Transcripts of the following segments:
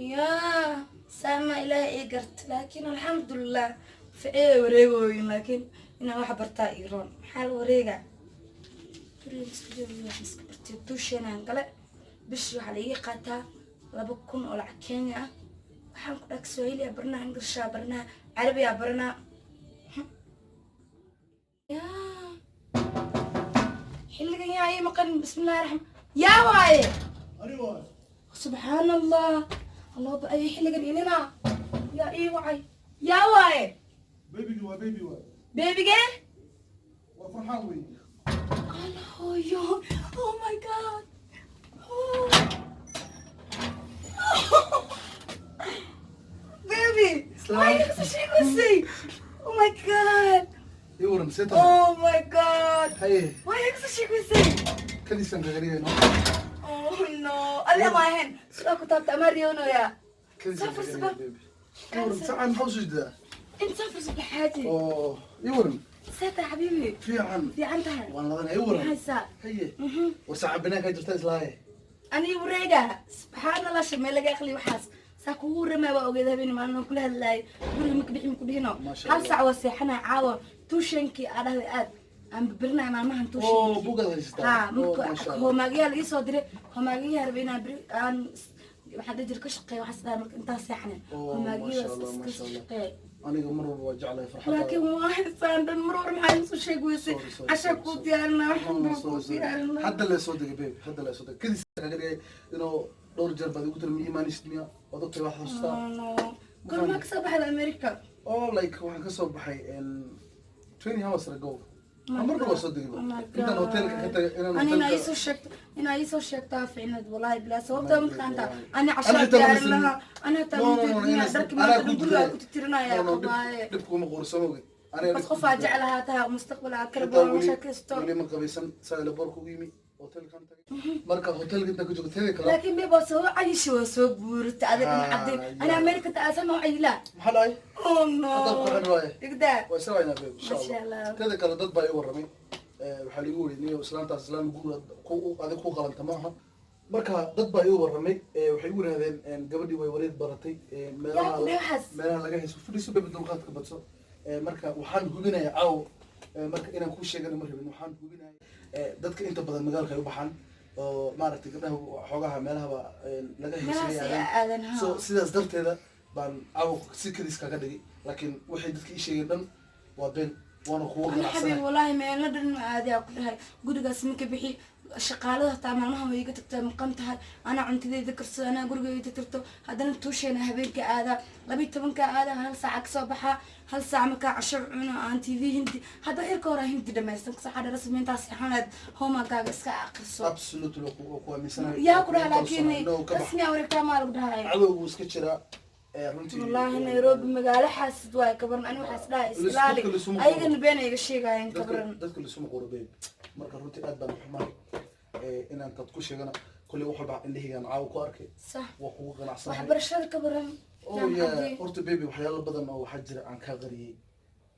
Yaa saama Ilaahay ii garta, laakiin alxamdulilah ficee wareegooyin, laakiin inaan wax bartaa ii roon. Maxaa la wareegaa? Guriga iska joogi, wax iska bartay, tuushanaan gale. Bishii waxaa la iga qaataa 2000 oo lacag Kenya ah. Waxaan ku dhaha Kiswahiliyaa baranaa, Inglishaa baranaa, Carabiyaa baranaa. Yaa xilligan yaa ii maqan? Bismillahi raxmaan, yaa waaye? Subxaan Allah, Allah ba ayay xilligan inina yaa ii wacay? Yaa waaye? Baby-gi waa baby waa. Baby-gee? Waa Farxaan wey. Allah hooyo, oh my God, oh. Baby, why you so sheegaysay? Oh my God. Ii waran, see tahay? Oh my God. Haye. Why you so sheegaysay? Kadiisaan kaga dhigayno. Oh no, adiga ma ahayn su'aal ku taabta ama riyoonayaa? Kadiisaan Safar kaga subax. dhigay, baby. Ii waran, sacaan maxaa usoo jeedaa? Inta safar subax xaaji. Oo ii waran. Seeta xabiibi? Fiican. Fiican tahay. Waan ladanay, ii waran. Haysaa? Haye, war sacaan banaankaa jirta islaaye. Aniga wareega, subxaan Allah, shamee laga aqli waxaas saa kugu waramaa. Waa ogeed habeen maalin kula hadlaayay, guriga maka bixi maku dhihino. Masha Hal Allah. sac waa seexanaa caawa. Tuushankii aa dhahday aad aan bibirinaya maalmahan. Oo. Tuushankii. Bugaad haysataa? Ha. Oo. Marka Masha Allah. Homework-yaha la ii soo diray, homework-yaha rabay inaan beri aan waxaa dhihi jira ka shaqeeya. Waxaas dhahay marka intaa seexanin Oo. homework-yada Masha Allah, iska masha Allah. shaqeeya. Aniga mar walba waa jeclahay farxadda. Laakiin waa haysaan dhan mar hore maxaa isu sheeg weysay? Sorry, sorry, Casha sorry, kuu sorry. diyaarinaa, wax No, no, baan sorry, kuu sorry. diyaarinaa. Hadda lee soo degay, baby, hadda lee soo degay. Kadiisaan kaga dhigay inuu dhowr jeer baad igu tiri ma imaanaysid miya? Waad ogtahay, wax xasuustaa? Oh, no, goormaa kasoo baxda America? Oh, like waxaan ka soo baxay 20 hours ago. Mar dhow waa soo degay. Oh my intaan hotelka ka tagay inaan Ani inaa hotelka iisoo sheegto, inaa iisoo sheegtaa fiicneed wallahi bilaa. Sababta mataqaantaa, ani Ana cashaa xitaa ma diyaarin lisin. lahaa, ani hataa No, no, no, dharki anaa maanta ku dhan guriga diiday. ku tirtirinaya. No, no, qabaaye. Dhib kuma quursamo ogid. Aniga Bas dhib qofaa ku diiday. jeclahaa tahay, mustaqbal aad kala Xitaa baa sheekaysto. Weli ma qabaysan, saa laboorka ugu yimi, hotelkan tagay. Marka hotelka intaan ku joogo teeda kale. Laakiin babe, waa soo cayishi, waa soo buurta adiga Ah, dhinaca. Ani America ta asama cayilaa. Maxaa dhacay? Oh no. Hadda ku xidhan waaye. Igdaa. Waa isla waynaa, babe, insha Masha Allah. Allah. Teeda kale dad baa ii warramay. Waxaa liigu weri niyo islaantaas islaan guur adig ku qalanta maaha. Marka dad baa ii warramay. Waxay igu yidhahdeen gabadhii way wareeg baratay. Meelaha Yaa ku dhahay waxaas? Meelaha laga hayso. Fadhiiso, baby, dulqaadka badso. Marka waxaan hubinayaa caawo, marka inaan kuu sheegana ma rabin. Waxaan hubinaya dadka inta badan magaalka ay u baxaan oo maaragtay gabdhaha xoogaha meelahaba laga Meelahaas haysanay ay aadan, ha. So sidaas darteeda baan caawo si kadis kaga dhigay, laakiin waxay dadka ii sheegeen dhan waa been, waana kugu Ana xabiib, ganacsanahay. Wallaahi meelna dhan ma aadiyaa ku dhahay. Gurigaas ma ka bixi. Shaqaalada hataa maalmaha way iga tagtaa, maqan tahay. Anaa cuntadeyda karsado, anaa gurigeyda tirto, haddana tuusheena habeenka aadaa, 12-ka aadaa, hal saaca kasoo baxaa. Hal saac markaa casho cuno aan TV Hindi hadda xilka hore Hindi dhamaysan kasaxa dhara sameyntaa seexanaad, homework-aaga iska aqriso. Absolutely, waa ku aaminsanahay. Yaa ku dhaha? Waa ku laakiin kalsoonahay. No, ka bax. Rasmiyaa wareegtaa maa lagu dhahay? Cadowgu iska jiraa. Runtii Wallaahi Nairobi magaalo xaasid waaye. Kabaran ani waxaas dhahay islaali. Dadka lisuma Ayagana qoro. been iga sheegayeen. Dadka Kabaran. Dadka lisuma qoro, babe. Marka runtii aad baan xumahay inaan tad ku sheegana. Kolley wax walba indhahaygaan caawa ku arkay. Sax. Waa kugu qanacsanahay. Waxbarashada ka baran. Oh yeah. Jaamacadii. Horta baby, waxyaalo badan oo waxaa jira aan kaa qariyey,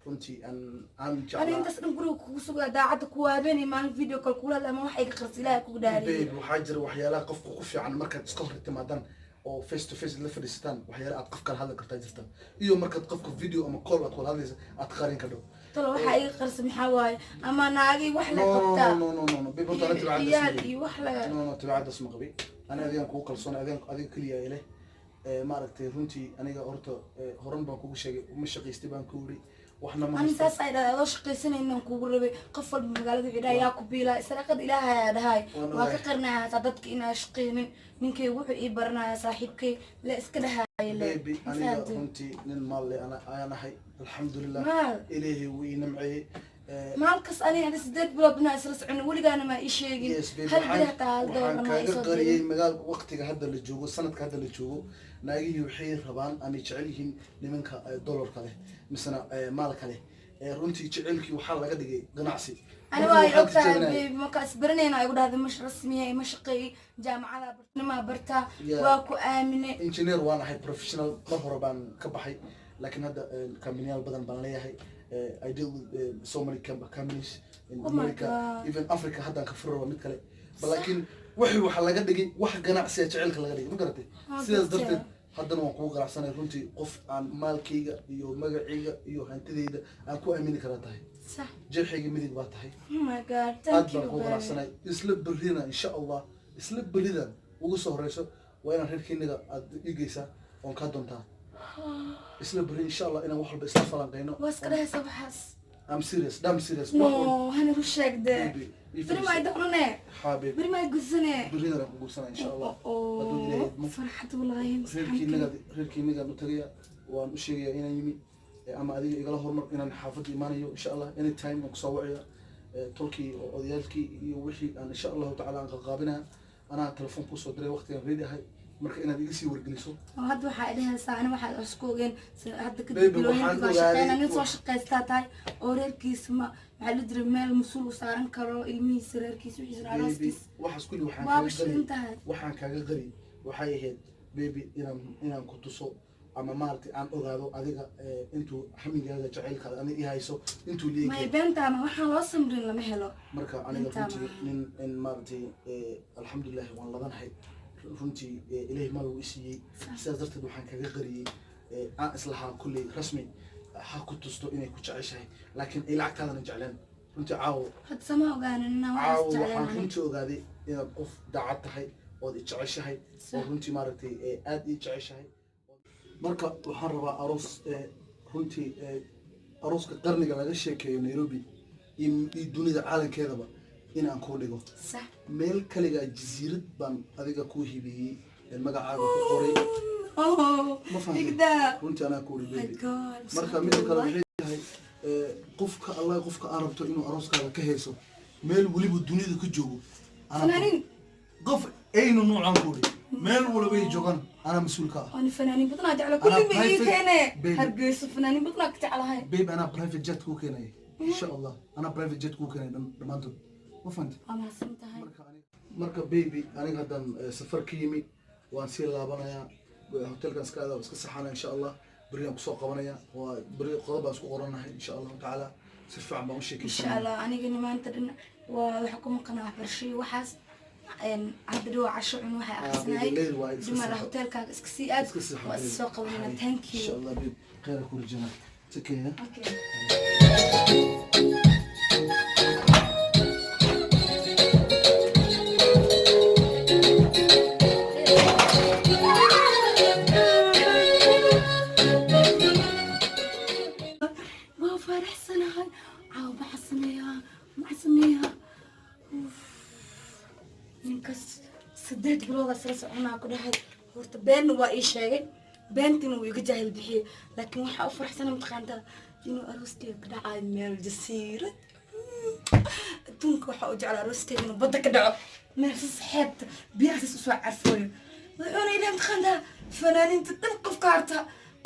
runtii aan Ani jeclaa. intaas dhan guriga kugu sugaa, daacadda ku waabenay, maalin video call kula hadla ama wax iga qarsi Ilaahay kugu dhaariyay. Babe, waxaa jira waxyaalaha qofka ku fiican markaad iska hor timaadaan oo face to face la fadhiisataan. Waxyaala aad qof kala hadli kartaa jirta, iyo markaad qofka video ama call aad kula hadlaysa aad qarin kadho. Talo waxaa iga qarsa maxaa waaye? Ama naagay wax la No. qabtaa? No, no, no, no, babe, horta ana Ciyaal tabaacadaas iyo wax la No, no, tabaacadaas ma qabi. Ani adigaan kugu kalsoon, adigan adiga keliya leh. Maaragtay, runtii aniga horta horan baan kugu sheegay, uma shaqaystay baan ku yidhi, waxna ma Ani haysto. saas ay dhahay, adoo shaqaysanaynan kugu rabay. Qof walba magaalada wuxuu dhahay yaa ku biilaa israaqada Ilaahay ayaa dhahay. Waan Waa ka ogahay. qarnaya hataa dadka inaa shaqaynin. Ninkay wuxuu ii baranaya, saaxiibkay la iska dhahaayo le. Baby, Ma aniga fahanteen? Runtii nin maal leh ayaan ahay, alxamdulilah. Maal? Ilaahay wuu ii namceeyey. Maalkas aniga hada 8 bilood inaa isla socono, weligaana maa ii sheegin. Yes baby. Hal bil Waxaan hataa hal waxaan doolar maa kaaga iisoo qariyey dirin. Magaalka waqtiga hadda la joogo, sanadka hadda la joogo, naagihii waxay rabaan ama jecel yihiin nimanka dollarka leh misena maalka leh. Runtii jecelkii waxaa laga dhigay ganacsi. Ani Marka waa waxaan ogtahay. tijaabinaya. Babe, markaa isbaranayna igu dhahday mash rasmiya ima shaqeeyey, jaamacada bartnimaa bartaa. Yeah. Waa ku aaminay. Engineer waan ahay, professional, mar hore baan ka baxay, laakiin hadda company-yaal badan baan leeyahay. I deal with so many companies in Oh my America, God. even Africa haddaan ka furi raba mid kale. Ba laakiin wixii waxaa laga dhigay wax ganacsiya, jaceylka laga dhigay, ma garatay? Ah, Sidaas gartay. darteed. Haddana waan kugu qanacsanay runtii. Qof aan maalkayga iyo magacayga iyo hantidayda aan ku aamini karaa tahay. Jeexayga midig baa tahay. Oh my God, Aad thank baan you, kugu baby. qanacsanay. Isla berrina, insha Allah, isla berridan ugu soo horeyso waa inaan reerkiinaga aad ii geysaa oon kaa doontaa isla berri, insha Allah, inaan wax walba isla falanqeyno. Waa iska dhahaysa waxaas? I'm serious, damn serious. Wax walba. No, hana u sheegde. Baby, ii Beri maay fadhiiso. doonane. Xabiib. Beri maay gudsane. Berridan aan ku guursanaa, insha Allah, hadduu Ilaahay idmo. Farxad walaahi. Reerkiinagaan u tagaya, waan u sheegayaa inaan yimi, ama adiga igala hormar inaan xaafadda imaanayo, insha Allah. Anytime waan kusoo wacaya. Tolkii oo odayaalkii iyo wixii aan, insha Allahu tacala, aan qalqaabinaya, anaa telefoon kusoo diray waqtigaan ready ahay, marka inaad iga sii wargeliso. Oo hadda waxaa dhahaysaa ani waxaad isku ogeen hadda kadib Baby, bilooyin waxaan waa shaqeyna, ogaaday- nin soo shaqaystaa tahay oo reerkiisa ma maxaa la jiray meel mas-uul u saaran karo ilmihiisa, reerkiisa, wixiisa, Baby, arooskiisa. waxaas kulli waxaan Waaba kaaga qari shidan tahay. Waxaan kaaga qari waxay ahayd, baby, inaan ku tuso ama maaragtay aan ogaado adiga intuu xamigaaga jacaylkaada aniga i hayso intuu May leeyahay. Beentaama waxaan loo samrin lama helo. Marka aniga Intaa runtii maaha. nin in maaragtay, alxamdulilahi, waan ladanahay runtii. Ilaahay maal wuu i siiyey. Sidaas darteed waxaan kaga qariyey, aan islahaa kulley rasmi ha ku tusto inay ku jeceshahay, laakiin ay lacagtaadana jecleen runtii caawo. Hadda sama ogaanin inaan waxaas Caawo jecleen waxaan aniga. runtii ogaaday inaad qof daacad tahay ood i jeceshahay oo runtii maaragtay aad ii jeceshahay. Marka waxaan rabaa aroos, runtii, arooska qarniga laga sheekeeyo Nairobi iyo dunida caalamkeedaba inaan kuu dhigo. Meel kaligaa jasiirad baan adiga kuu hibeeyey, magacaaga ku qoray. Oh, Ma fahamtay? Igdaa. Runtii anaa ku uri, My baby. God. Marka midda kale waxay tahay, qofka Allah, qofka aan rabto inuu arooskaada ka hayso meel weliba dunida ka joogo Fanaaniin. Qof aynu nuucaan ku uri meel waliba ay joogaan anaa mas-uul ka ah. Ani fanaaniin badanaa jecla kulli ma ii keene. Baby. Hargeysa fanaaniin badanaa ka jeclahay. Babe, anaa private jet kuu keenaya, insha Allah. Anaa private jet kuu keenaya dhammaantood. Ma fahantay? Waa mahadsan tahay. Marka baby, aniga haddaan safar ka yimi, waan sii laabanayaa hotelkan, iska aada iska saxanaya, insha Allah. Berri aan kusoo qabanaya, waa beri qodob baan isku qoranahay, insha Allahu tacaala. Si fiican baan u Insha sheekaysanaya. Allah. Anigana maanta dhan waa waxa ku maqanaa waxbarasho iyo waxaas. Hadda dhow casho cun waxay Ah, baby, aqrisanahay. leyl waa iska Dumar seexo. hotelkaaga iska sii aad. Iska seexo, Waa baby. is soo qabanayna. Hay. Thank you. Insha Allah, babe, khayr ku rajana. Take care. Okay. Waa faraxsanahay caawa. Maxaa sameeyaa? Maxaa sameeyaa? Uff. Ninkaas 8 biloodaa isla soconaa ku dhahay. Horta beenna waa ii sheegay, beentina wuu iga jaahil bixiyey, laakiin waxaa u faraxsana mataqaantaa inuu arooskeyga ka dhacayo meel jasiirad. Adduunka waxaa u jeclaa arooskeyga inuu badda ka dhaco, meel sas xeebta biyaha sas usoo carfooyo. Wuxuuna ilaah mataqaantaa fanaaniinta dhan qofka harta,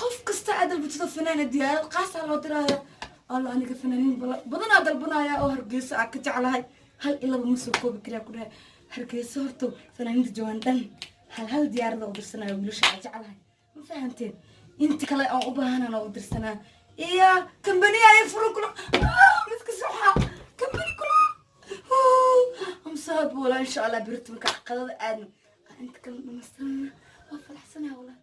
qof kasta aad dalbatado fanaana diyaarad qaasaa loo diraayo. Alla, aniga fanaaniin badanaa dalbanaya oo Hargeysa aa ka jeclahay. Hal ilaba ma soo koobi karaa ku dhahay. Hargeysa horta fanaaniinta jawaan dhan hal hal diyaarada u dirsanaya wiilasha aa jeclahay. Ma fahanteen? Inta kale aan u baahanana u dirsanaa iyo kambaniya ay furan kula midka soxa kambani kula amsaab. Walaa, insha Allah, berito marka qadada aadno inta kale dhamaystirana. Waa faraxsanahay walaa.